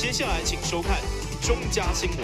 接下來請收看中嘉新聞。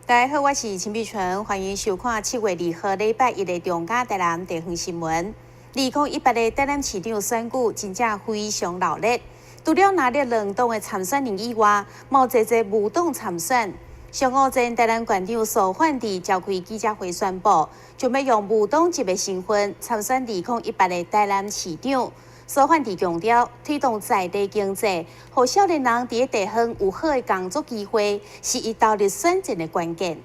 大家好，我是陳碧純，歡迎收看7月2號禮拜一的中嘉台南地方新聞。2018的台南市長選舉真正非常熱鬧，除了藍綠兩黨的參選人以外，嘛有濟濟無黨參選。上午前台南縣長蘇煥智召開記者會宣布，將欲用無黨籍的身份參選2018的台南市長。蘇煥智強調，推動在地經濟，予少年人佇地方有好的工作機會，是伊投入選戰的關鍵。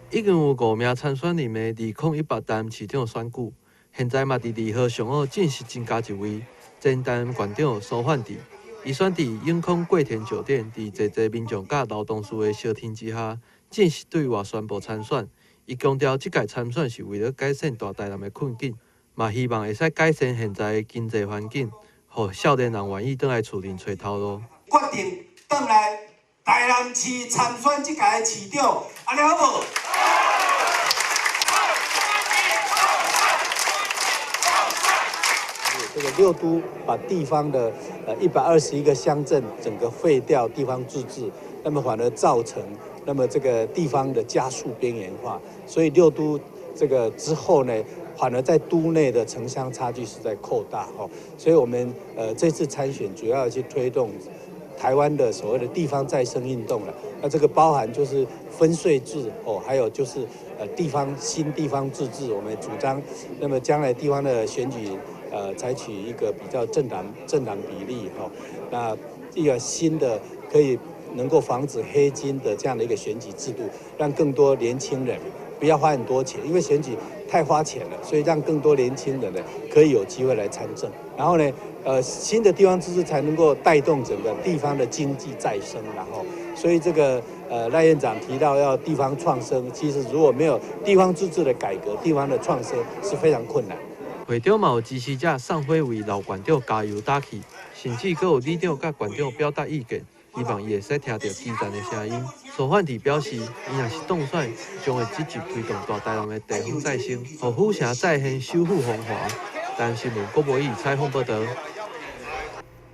已經有五名參選人的2018台南市長選舉，現在嘛佇2號上午正式增加一位前台南縣長蘇煥智。伊選佇永康桂田酒店，佇濟濟民眾佮勞動事的相挺之下，正式對外宣布參選。伊強調，這屆參選是為了改善大台南的困境。嘛，希望會使改善現在的經濟環境，予少年人願意轉來厝裡揣頭路。決定轉來台南市參選這屆市長，按呢好無？這個六都把地方的121個鄉鎮整個廢掉地方自治，那麼反而造成那麼這個地方的加速邊緣化，所以六都這個之後呢，反而在都內的城鄉差距是在擴大，所以我們這次參選主要去推動台灣的所謂的地方再生運動了。那這個包含就是分稅制哦，還有就是地方新地方自治，我們主張，那麼將來地方的選舉採取一個比較政黨比例哈，那一個新的可以能夠防止黑金的這樣的一個選舉制度，讓更多年輕人不要花很多錢，因為選舉太花錢了，所以讓更多年輕人呢可以有機會來參政。然後呢，新的地方自治才能夠帶動整個地方的經濟再生。然後，所以這個賴院長提到要地方創生，其實如果沒有地方自治的改革，地方的創生是非常困難。會場嘛有支持者送花為老縣長加油打氣，甚至閣有里長佮縣長表達意見。希望伊會使聽著基層的聲音。蘇煥智表示，伊若是當選，將會積極推動大台南的地方再生，予府城再現首府風華。台南新聞郭博義採訪報導。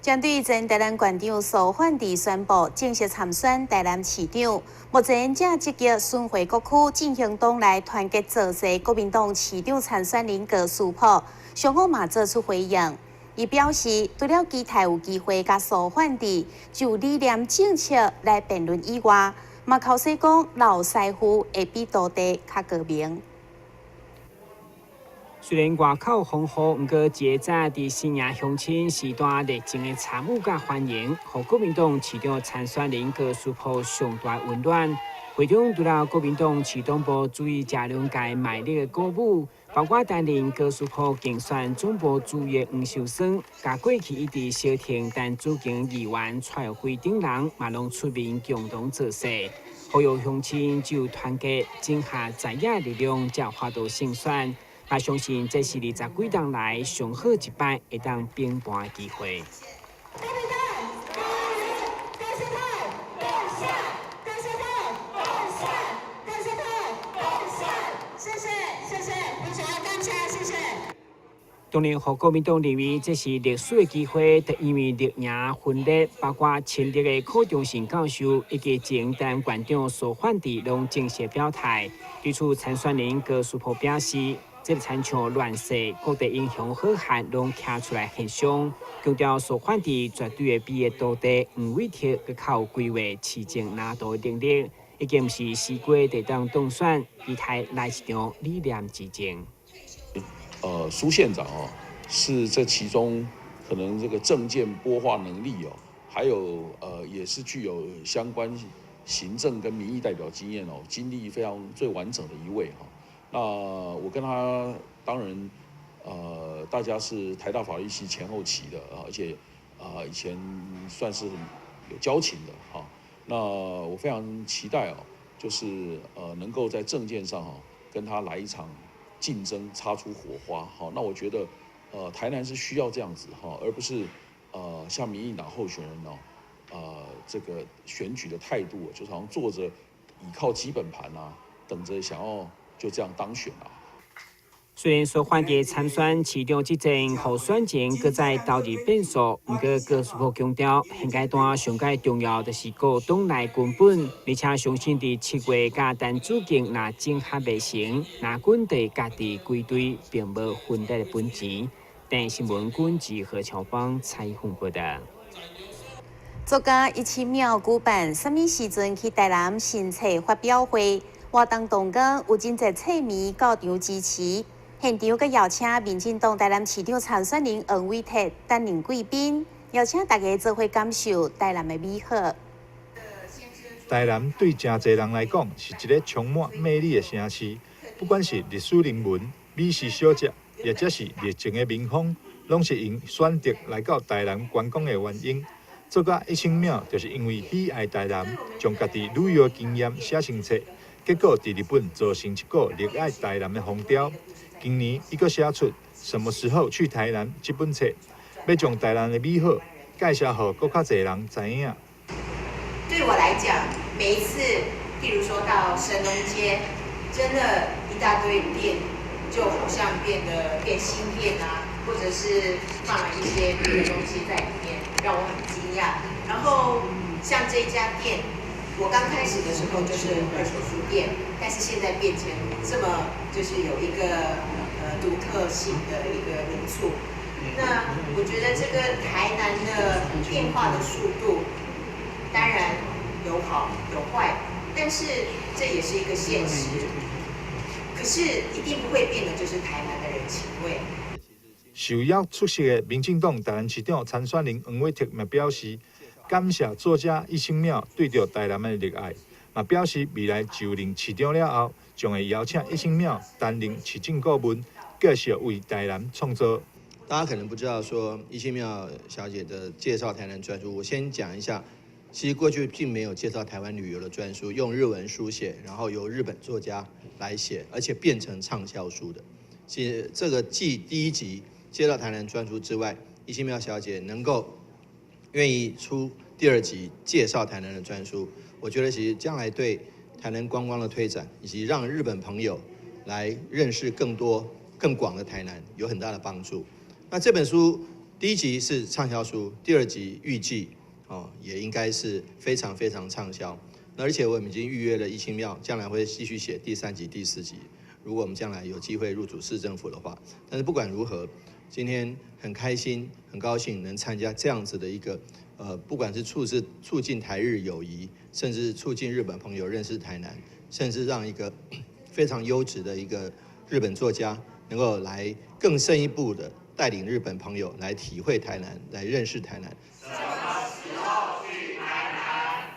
針對前台南縣長蘇煥智宣布正式參選台南市長，目前正積極巡迴各區進行黨內團結造勢國民黨市長參選人高斯普，上午嘛做出回應。伊表示，除了期待有機會佮蘇煥智就理念政策來辯論以外，嘛口說講老師傅會比徒弟較高明。雖然外口風雨，毋過一早佇新營鄉親時段熱情的參與佮歡迎，予國民黨市長參選人高斯普上大溫暖。會中除了國民黨市黨部主委謝龍介賣力的鼓舞，包括擔任高斯普競選總部主委黃秀霜，佮過去一直相挺陳主經議員蔡輝等人，嘛攏出面共同造勢，呼籲鄉親只有團結，整合在野力量，才有法度勝選。嘛相信這是20幾冬來上好一擺會當平盤的機會。當然，予國民黨認為這是歷史的機會，就因為綠營分裂，包括親綠的柯長勝教授以及前台南縣長蘇煥智攏正式表態。對此，參選人高斯普表示，這個親像亂世各地英雄好漢攏徛出來現象，強調蘇煥智絕對會比伊徒弟黃偉哲閣較有規劃市政藍圖的能力，已經毋是時機就當當選，期待來一場理念之爭。蘇縣長哦，是這其中可能這個政見擘畫能力哦，還有也是具有相關行政跟民意代表經驗哦，經歷非常最完整的一位哈。那我跟他當然，大家是台大法律系前後期的，而且以前算是有交情的哈。那我非常期待哦，就是能夠在政見上哈跟他來一場競爭，擦出火花。好，那我覺得，台南是需要這樣子哈，而不是像民進黨候選人哦，這個選舉的態度，就好像坐着倚靠基本盤啊，等着想要就這樣當選啊。雖然說反對參選市長之戰，予選情閣再投入變數，毋過高斯珀強調，現階段上蓋重要就是顧黨內根本，而且相信佇7月佮陳子敬若整合袂成，若軍隊家己歸隊，並無分裂的本錢。電視新聞軍志何喬芳採訪報道。作家一清妙舉辦啥物時陣去台南新冊發表會，活動當中有真濟冊迷到場支持，現場閣邀請民進黨台南市長參選人黃偉哲擔任貴賓，邀請大家做伙感受台南的美好。台南對誠濟人來講是一个充滿魅力的城市，不管是歷史人文、美食小食，抑者是熱情的民風，攏是𪜶選擇來到台南觀光的原因。作家一清妙就是因為喜愛台南，將家己旅遊經驗寫成冊，結果佇日本造成一股熱愛台南的風潮。今年伊閣寫出《什麼時候去台南》這本冊，欲將台南的美好介紹予閣較濟人知影。對我來講，每一次，譬如說到神農街，真的，一大堆店，就好像變得變新店啊，或者是放了一些別的東西在裡面，讓我很驚訝。然後像這家店，我剛開始的時候就是二手書店，但是現在變成這麼就是有一個獨特性的一個民宿。那我覺得這個台南的變化的速度，當然有好有壞，但是這也是一個現實。可是一定不會變的，就是台南的人情味。受邀出席的民進黨台南市長參選人黃偉哲嘛表示，感謝作家一清妙對著台南的熱愛，嘛表示未來就任市長了後，將會邀請一清妙擔任市政顧問，繼續為台南創作。大家可能不知道，說一清妙小姐的介紹台南專書，我先講一下。其實過去並沒有介紹台灣旅遊的專書，用日文書寫，然後由日本作家來寫，而且變成暢銷書的。其實這個繼第一集介紹台南專書之外，一清妙小姐能夠願意出第二集介紹台南的專書，我覺得其實將來對台南觀光的推展，以及讓日本朋友來認識更多、更廣的台南，有很大的幫助。那這本書第一集是暢銷書，第二集預計也應該是非常非常暢銷。那而且我們已經預約了一清妙，將來會繼續寫第三集、第四集。如果我們將來有機會入主市政府的話，但是不管如何，今天很開心、很高興能參加這樣子的一個，不管是促進台日友誼，甚至促進日本朋友認識台南，甚至讓一個非常優質的一個日本作家能夠來更深一步的帶領日本朋友來體會台南，來認識台南。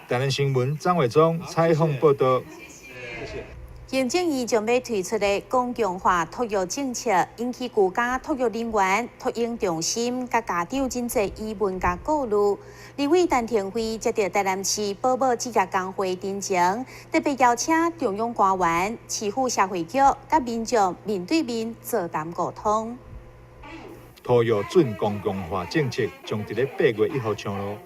台南新聞張偉忠採訪報道。行政院將欲推出的公共化托育政策，引起居家托育人員、托嬰中心佮家長真濟疑問佮顧慮。立委陳亭妃接著台南市保母職業工會陳情，特別邀請中央官員、市府社會局佮民眾面對面座談溝通。托育準公共化政策將佇咧8月1號上路。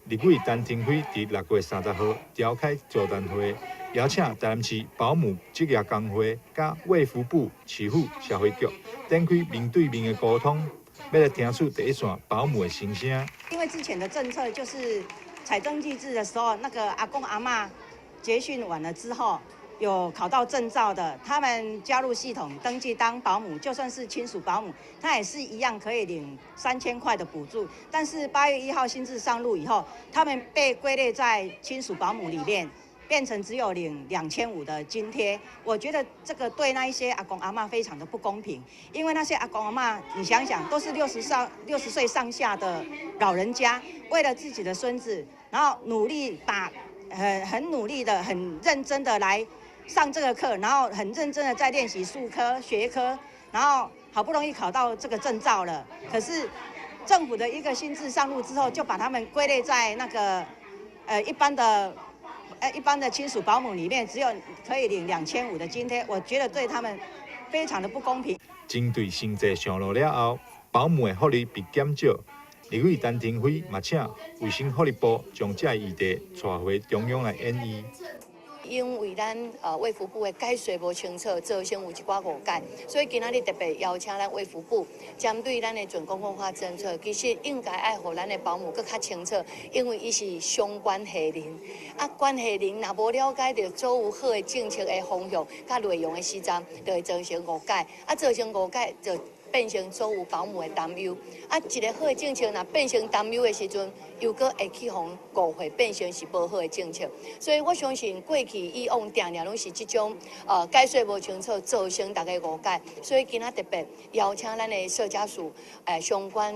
立委陳亭妃佇6月30號召開座談會，邀請台南市保姆職業工會、佮衛福部、市府社會局展開面對面的溝通，欲來聽取第一線保姆的心聲。因為之前的政策就是採登記制的時候，那個阿公阿嬤結訓完了之後，有考到證照的，他們加入系統登記當保姆，就算是親屬保姆，他也是一樣可以領3000塊的補助。但是8月1號新制上路以後，他們被歸類在親屬保姆裡面，變成只有領2500的津貼。我覺得這個對那一些阿公阿嬤非常的不公平，因為那些阿公阿嬤，你想想，都是60歲上下的老人家，為了自己的孫子，然後努力把很努力的、很認真的來上這個課，然後很認真的在練習術科、學科，然後好不容易考到這個證照了。可是政府的一個新制上路之後，就把他們歸類在那個一般的親屬保姆裡面，只有可以領2500的津貼。我覺得對他們非常的不公平。針對新制上路了後，保姆的福利被減少，立委陳亭妃嘛請衛生福利部將這个議題帶回中央來研議。因為咱衛福部的解說無清楚，造成有一寡誤解，所以今仔日特別邀請咱衛福部針對咱的準公共化政策，其實應該愛予咱的保姆閣較清楚，因為伊是相關係人，啊，關係人若無了解著所有好的政策的方向、佮內容的時陣，就會造成誤解，啊，造成誤解就變成所有保姆的擔憂，啊，一个好的政策若變成擔憂的時陣，又閣會去予誤會變成是無好的政策。所以我相信過去以往定定攏是這種解說無清楚，造成大家誤解。所以今仔特別邀請咱的社家署相關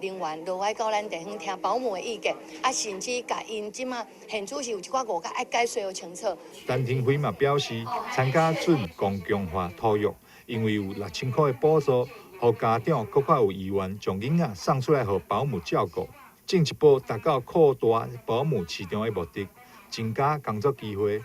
人員落來到咱地方聽保姆的意見，啊，甚至共𪜶這馬現主是有一寡誤解，愛解說予清楚。陳亭妃嘛表示，參加準公共化托育。因為有6000箍的補助，予家長閣較有意願將囡仔送出來予保姆照顧，進一步達到擴大保姆市場的目的，增加工作機會。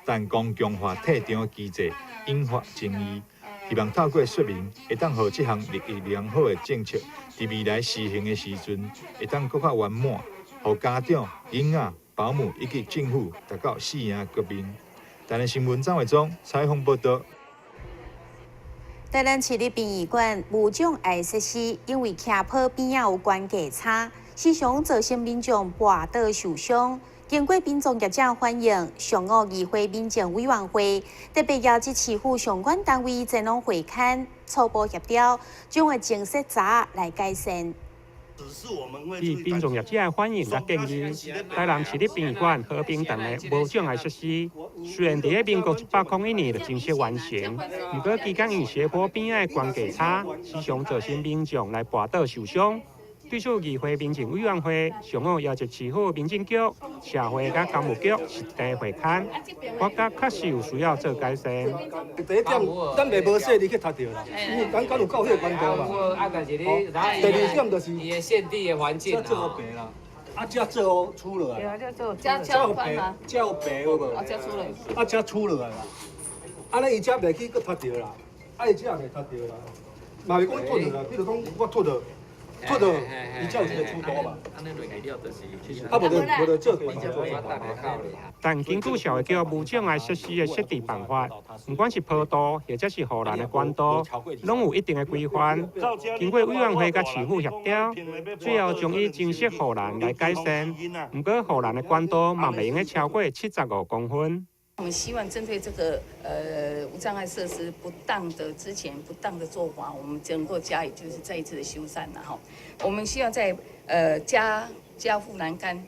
但公共化退場的機制引發爭議，希望透過說明，會當予這項立意良好的政策，佇未來施行的時陣，會當閣較圓滿，予家長、囡仔、保姆以及政府達到四贏局面。台南新聞張偉忠採訪報導。台南市立殯儀館無障礙設施，因為徛坡邊仔有懸架差，時常造成民眾跋倒受傷。經過民眾業者反映，上午議會民政委員會特別邀集市府相關單位前往會勘，初步協調，將會增設閘來改善。佇民眾業者的反應佮建議，台南市立殯儀館和平堂的無障礙設施，雖然佇咧民國101年就正式完成，毋過期間因斜坡邊仔的懸架差，時常造成民眾來跋倒受傷。對此，議會民政委員會上午邀集市府民政局、社會佮工務局實地會勘，發覺確實有需要做改善。第一點，咱袂無說你去踢著啦，因為咱敢有夠彼個懸度嘛。啊，但是你，第二點就是伊的現地的環境這做白啦，啊，這做粗落來。對啊，這做這這寬嘛。這有白有無？啊，這粗落。啊，這粗落來啦。啊，你伊這袂去閣踢著啦，啊，伊這也袂踢著啦，嘛袂講脫著啦，比如講我脫著。出的，伊才有這個出多嘛。啊，無就無就做但根據社會局無障礙設施的設置辦法，毋管是坡度或者是護欄的懸度，攏有一定的規範。經過委員會佮市府協調，最後將以增設護欄來改善。毋過護欄的懸度嘛袂用得超過75公分。我們希望針對這個無障礙設施不當的之前不當的做法，我們能夠加以就是再一次的修繕啦吼。我們希望在加護欄杆，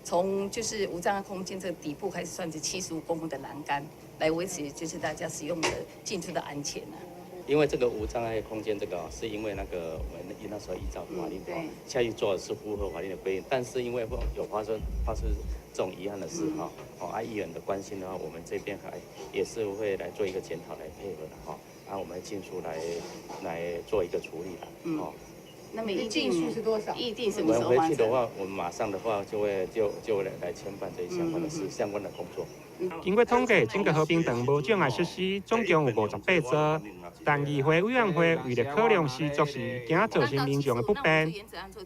從就是無障礙空間這個底部開始算是75公分的欄杆，來維持就是大家使用的進出的安全啊。因為這個無障礙空間這個是因為那個我們那時候依照法律下去做是符合法律的規定，但是因為有發生這種遺憾的事哈，哦，啊議員的關心的話，我們這邊還也是會來做一個檢討來配合的哈，啊，我們盡速來做一個處理的，哦。那麼議定是多少？議定什麼時候我們回去的話，我們馬上的話就會就來簽辦這些相關的事、相關的工作。經過統計，整個和平堂無障礙設施總共有58座，但議會委員會為了考量施作時驚造成民眾的不便，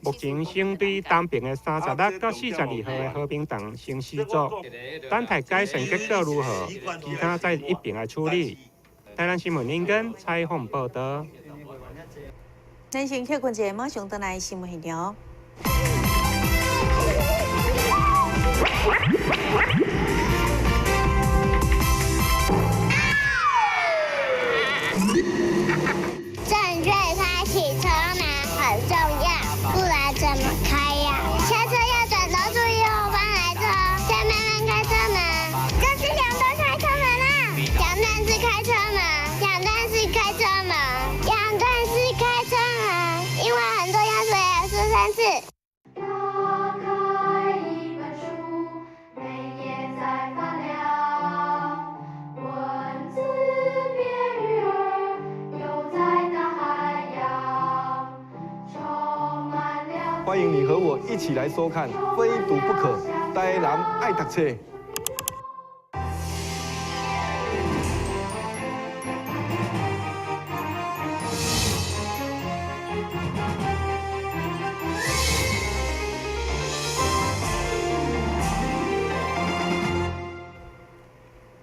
目前先對東爿的36到42號的和平堂先施作，等待改善結果如何，其他再一併來處理。台南新聞林根採訪報導。咱先歇睏一下，馬上轉來新聞現場。正確開啟車門很重要，不然怎麼開呀？下車要轉頭注意後方來車，再慢慢開車門。這是兩段開車門啦，兩段式開車門，兩段式開車門，兩段式開車門，因為很重要，所以要說三次。打開一本書，每頁在發亮，文字變魚兒，游在大海洋，充滿了。歡迎你和我一起來收看《非讀不可》，台南愛讀冊。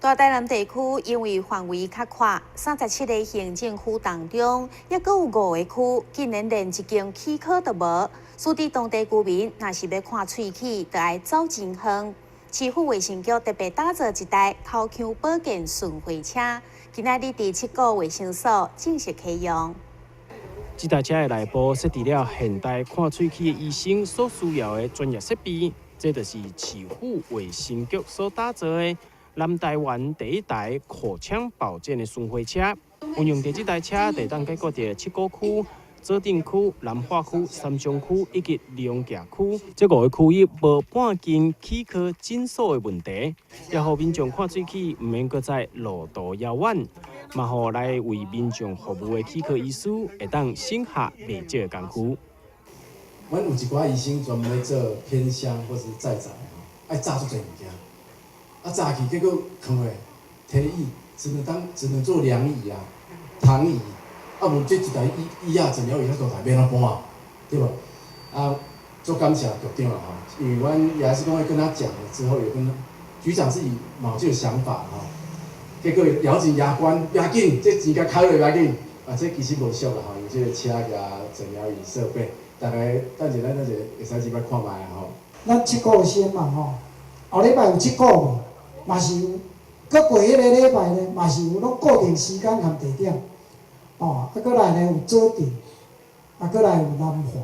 大台南地區因為範圍較闊，37個行政區當中，猶閣有五個區竟然連一間齒科都無。使得當地居民若是欲看喙齒，就愛走真遠。市府衛生局特別打造一台口腔保健巡迴車，今仔日佇七股衛生所正式啟用。這台車的內部設置了現代看喙齒的醫生所需要的專業設備，這就是市府衛生局所打造的南台灣第一台口腔保健的巡迴車。運用著這台車，就會當解決著七股區、左鎮區、南化區、三重區以及龍崎區這五個區域無半間齒科診所的問題，也予民眾看喙齒毋免閣再路途遙遠，嘛予來為民眾服務的齒科醫師會當省下袂少的工夫。阮有一寡醫生專門咧做偏鄉或是在宅吼，愛紮足濟物件，啊紮去結果囥咧，提椅只能當只能做涼椅啊、躺椅，啊無這一台椅椅仔診療椅遐大台欲按怎搬啊，對無？啊，足感謝局長啦吼，因為阮也是講跟他講了之後，有跟局長自己嘛有這個想法吼，結果咬緊牙關，欲緊，這錢共開落欲緊，啊，這其實無俗啦吼，有這個車佮診療椅設備，大概等一下咱等一下會使入來看覓吼。咱七股先嘛吼，後禮拜有七股無？嘛是有，閣過彼个禮拜呢，嘛是有，攏固定時間和地點，吼，啊，閣來呢有左鎮，啊，閣來有南化，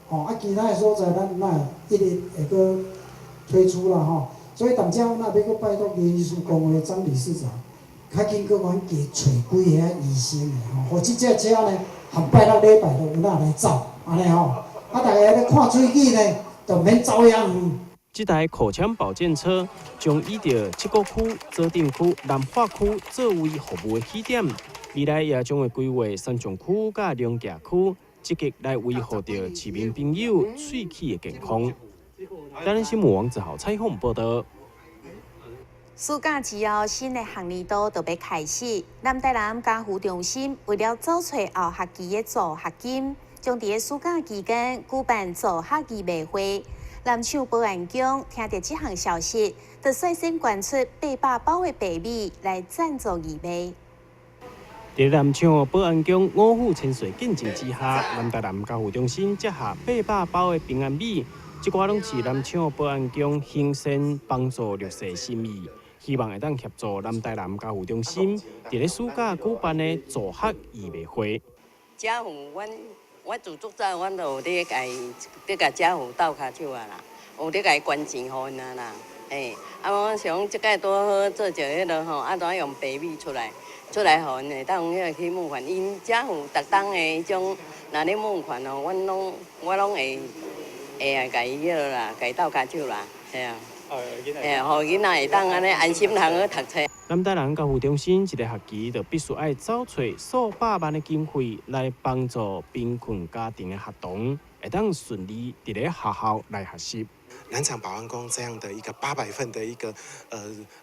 吼，啊，其他的所在咱若會一直會閣推出啦吼。所以踮遮阮也欲閣拜託牙醫師公會張理事長，較緊閣阮加揣幾个醫生的吼，予這隻車呢，贁拜六禮拜都有哪來走，按呢吼，啊，逐家咧看喙齒呢，就免走遐遠。這台口腔保健車將以著七股區、左鎮區、南化區作為服務的起點，未來也將會規劃三重區佮龍崎區，積極來維護著市民朋友喙齒的健康。台南新聞王子豪採訪報道。暑假之後，新的學年度就欲開始。南台南家扶中心為了籌措後學期的助學金，將佇暑假期間舉辦助學義賣會。南廠保安宮聽著這項消息，就率先捐出800包的白米來贊助義賣。佇南廠保安宮五虎千歲見證之下，南台南家扶中心接下800包的平安米，這寡攏是南廠保安宮行善幫助弱勢心意，希望會當協助南台南家扶中心佇咧暑假舉辦的助學義賣會。家扶，阮我自足早，阮就有咧共咧共家扶鬥跤手啊啦，有咧共伊捐錢予𪜶啊啦，嘿，啊，我想這擺拄好做一个彼落吼，啊，怎用白米出來，出來予𪜶會當彼個去募款，𪜶家扶逐冬的彼種，若咧募款哦，阮攏我攏會會來共伊彼落啦，共伊鬥跤手啦，嘿啊，嘿啊，予囡仔會當按呢安心通好讀冊。南台南家扶中心一個學期就必須愛籌措數百萬的經費來幫助貧困家庭的學童，會當順利佇咧學校來學習。南廠保安宮這樣的一個800份的一個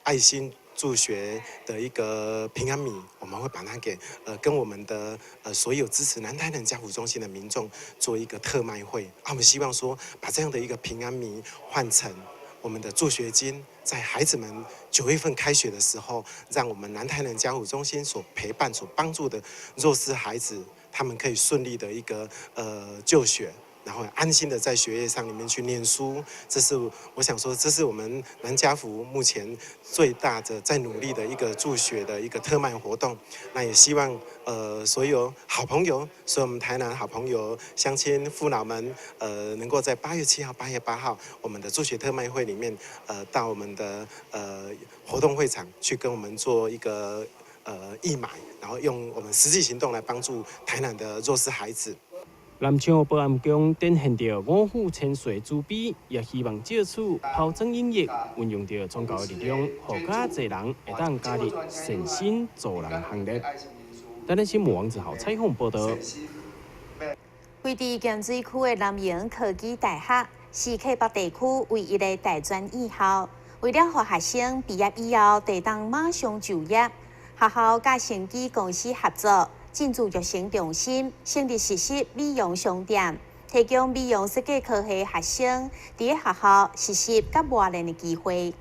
愛心助學的一個平安米，我們會把它給跟我們的所有支持南台南家扶中心的民眾做一個特賣會。啊，我們希望說把這樣的一個平安米換成我們的助學金，在孩子們9月份開學的時候，讓我們南台南家扶中心所陪伴、所幫助的弱勢孩子，他們可以順利的一個就學。然後安心的在學業上裡面去念書，這是我想說，這是我們南家扶目前最大的在努力的一個助學的一個特賣活動。那也希望所有好朋友，所有我們台南好朋友、鄉親父老們，能夠在8月7號、8月8號我們的助學特賣會裡面，到我們的活動會場去跟我們做一個義買，然後用我們實際行動來幫助台南的弱勢孩子。南廠保安宮展現著五虎千歲慈悲，也希望藉此拋磚引玉，運用著宗教的力量，予較濟人會當加入善心助人行列。台南新聞王子豪採訪報道。位佇鹹水區的南瀛科技大學，是客北地區唯一的大專院校。為了予學生畢業以後，會當馬上就業，學校佮生技公司合作，進駐育成中心，成立實習美容商店，提供美容設計科系學生佇咧學校實習佮磨練的機會。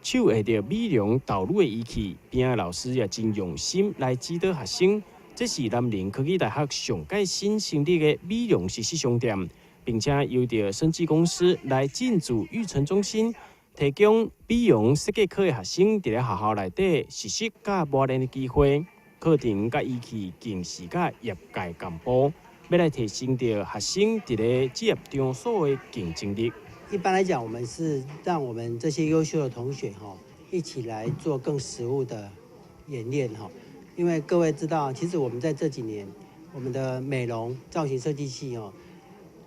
手下著美容導入的儀器，邊仔老師也真用心來指導學生。這是南寧科技大學上蓋新成立的美容實習商店，並且由著生技公司來進駐育成中心，提供美容設計科的學生佇咧學校內底實習佮磨練的機會。課程佮儀器更是佮業界同步，欲來提升著學生佇咧職業場所的競爭力。一般來講，我們是讓我們這些優秀的同學哈，一起來做更實務的演練哈。因為各位知道，其實我們在這幾年，我們的美容造型設計系哦，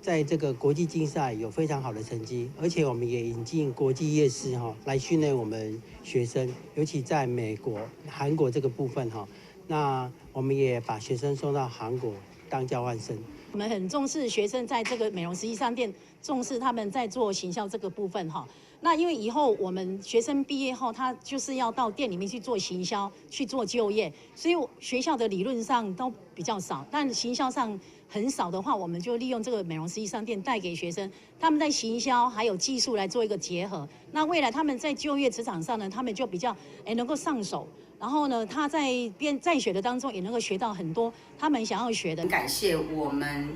在這個國際競賽有非常好的成績，而且我們也引進國際業師哈來訓練我們學生，尤其在美國、韓國這個部分哈，那我們也把學生送到韓國當交換生。我們很重視學生在這個美容實習商店，重視他們在做行銷這個部分哈。那因為以後我們學生畢業後，他就是要到店裡面去做行銷、去做就業，所以學校的理論上都比較少，但行銷上很少的話，我們就利用這個美容實習商店帶給學生，他們在行銷還有技術來做一個結合。那未來他們在就業職場上呢，他們就比較能夠上手。然後呢，他在邊在學的當中也能夠學到很多他們想要學的。感謝我們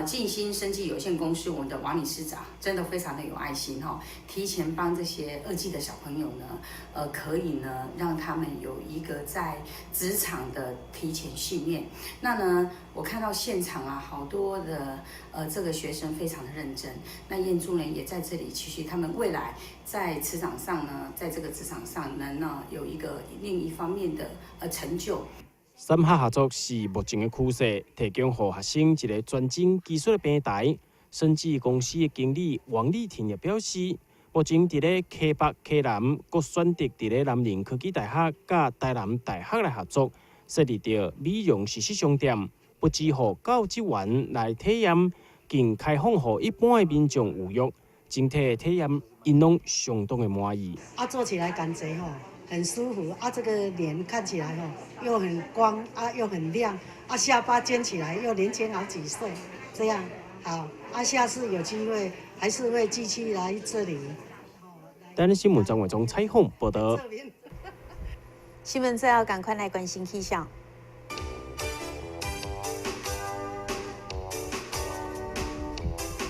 靜心生技有限公司我們的王理事長，真的非常的有愛心哈，提前幫這些二技的小朋友呢，可以呢讓他們有一個在職場的提前訓練。那呢，我看到現場啊，好多的這個學生非常的認真。那燕珠呢也在這裡，期許他們未來在職場上呢，在這個職場上能呢有一個另一方面的成就。三學合作是目前的趨勢，提供予學生一個專精技術的平台。生技公司的經理王麗婷也表示，目前佇咧溪北、溪南，閣選擇佇咧南寧科技大學佮台南大學來合作，設立著美容實習商店，不只予教職員來體驗，更開放予一般的民眾預約。整體的體驗，𪜶攏相當的滿意。啊，做起來感覺吼很舒服啊，這個臉看起來吼又很光啊，又很亮啊，下巴尖起來又年輕好幾歲，這樣好啊，下次有機會還是會繼續來這裡。台南新聞張偉忠採訪報道。新聞最後趕快來關心氣象。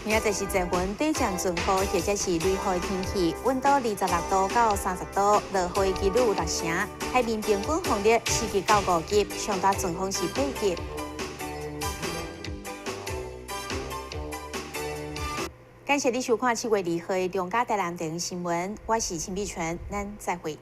明仔載是濟雲短暫陣雨，或者是雷雨的天氣，溫度26度到30度，落雨的幾率有6成。海面平均風力4級到5級，上大陣風是8級。感謝你收看7月2號的中嘉台南電視新聞，我是陳美泉，咱再會。